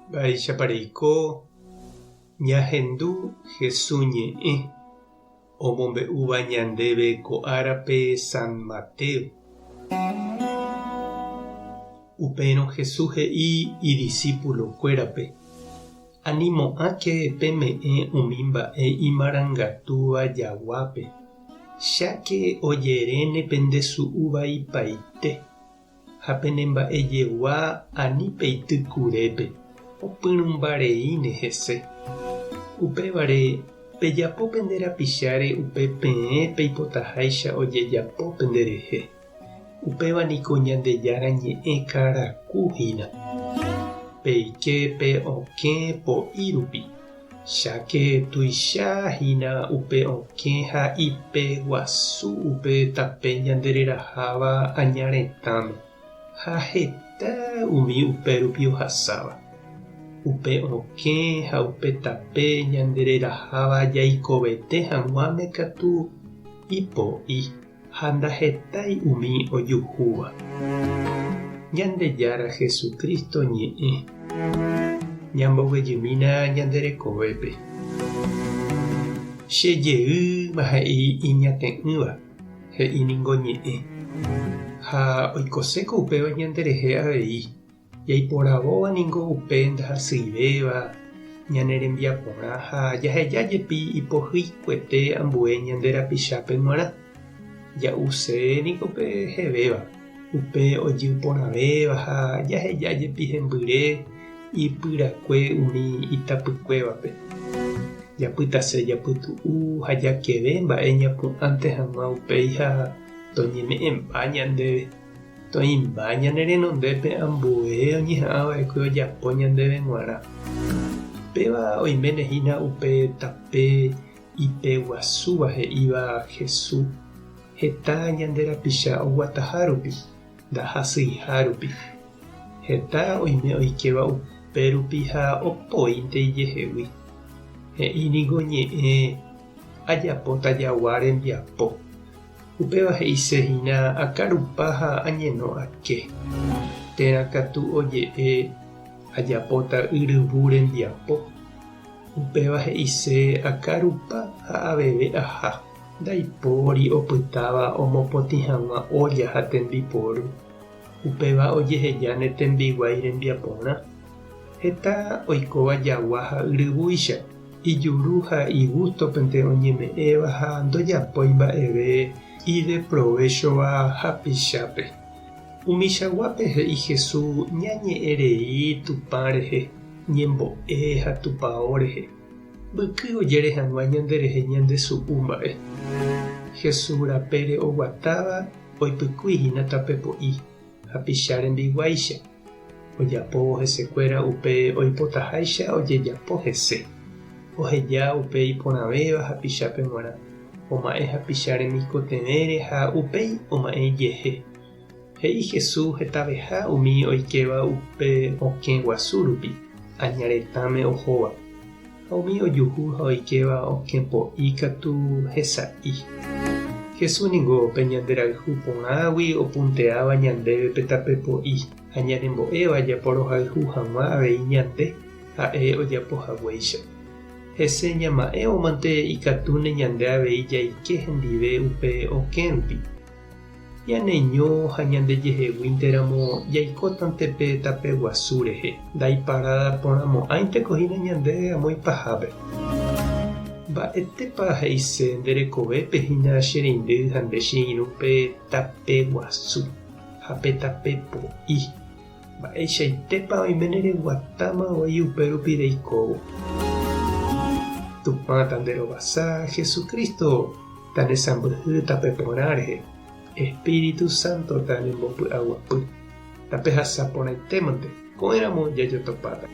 Mba'éichapa reiko ñahendu Hesu ñe'ẽ omombe'úva ñandéve ko árape San Mateo? Upérõ Jesús he'i idisípulokuérape, Animo'ãke peme'ẽ umi mba'e imarangatúva jaguápe, cháke ojeréne pendesu'u vaipaite. Ha pene mba'ejegua ani peity kurépe, opyrũmba reíne hese. Upévare, pejapo pende rapicháre upe peẽ peipotaháicha ojejapo penderehe. Upéva niko Ñandejára ñe'ẽ karaku hína. Peike pe okẽ po'i rupi. Cháke tuicha hína upe okẽ ha ipe guasu upe tape ñandereraháva aña retãme, ha heta umi upérupi ohasáva. Upe okẽ ha upe tape ñandereraháva jaikovete hag̃uáme katu ipo'i ha ndahetái umi ojuhúva. Ñandejára Jesucristo ñe'ẽ. Ñamboguejymína ñande rekovépe. Che jeýma he'i iñate'ỹva, he'i ningo ñe'ẽ. Ha oikoséko upéva ñanderehe avei. Jaiporavóva ningo upe ndahasyivéva ñane rembiaporã ha jaheja jepi ipohyikuete ambue ñande rapichápe g̃uarã. Ja'use niko pe hevéva, upe ojy porãvéva ha jaheja jepi hembyre ipyrakue umi itapykuévape. Japytase japytu'u ha jakeve mba'e ñapu'ãnte hag̃ua upéi ha toñeme'ẽmba ñandéve. Toĩmba ñane renondépe ambue oñeha'ãva'ekue ojapo ñandéve g̃uarã. Péva oiméne hína upe tape ipeguasúva he'íva Jesús heta ñande rapicha oguataha rupi, ndahasyiha rupi. Heta oime oikéva upe rupi ha opoínte ijehegui. He'i ningo ñe'ẽ ajapóta jagua rembiapo. Upéva he'ise hína akarupa ha añeno ake, térã katu oje'e ajapóta yryvu rembiapo. Upéva he'ise akarupa ha aveve aha, ndaipóri opytáva omopotĩ hag̃ua ólla ha tembiporu. Upéva ojeheja ne tembiguái rembiaporã. Heta oikóva jagua ha yryvúicha, ijuru ha igústopente oñeme'ẽva ha ndojapói mba'eve ideprovéchova hapichápe. Umichaguápe he'i Jesús ñañe'ẽ rei Tupã rehe, ñembo'e ha tupao rehe. Mbyky ojere hag̃ua ñanderehe ñandesu'u mba'e. Jesús rapére oguatáva oipykúi hína tape po'i, hapicha rembiguáicha. Ojapóvo hesekuéra upe oipotaháicha ojejapo hese. Oheja upe iporãvéva hapichápe g̃uarã, oma'ẽ hapicha remikotevẽre ha upéi oma'ẽ ijehe. He'i Jesús hetaveha umi oikéva upe okẽ guasu rupi, aña retãme ohóva. Ha umi ojuhu ha oikéva okẽ po'i katu hesa'i. Jesús ningo pe ñanderayhu porãgui opunteáva ñandéve pe tape po'i ha ñanembo'éva japorohayhu hag̃ua avei ñande ha'e ojapo haguéicha. Hese ñama'ẽvomante ikatúne ñande avei jaike hendive upe okẽ rupi. Ñaneño ha ñandejeheguínteramo jaikótante pe tape guasu rehe, ndaiparáda porãmo'ãinteko hína ñandéve amo ipahápe. Mba'etépa he'ise nde rekovépe hína che reindy ha nde che irũ pe tape guasu ha pe tape po'i? Mba'eichaitépa oiméne reguatáma voi upérupi reikóvo? Tupã tanderovasa, Jesucristo tanesãmbyhy tape porã rehe, Espíritu Santo tanembopy'aguapy. Tapehasa porãitémante, ko'ẽramo jajotopáta.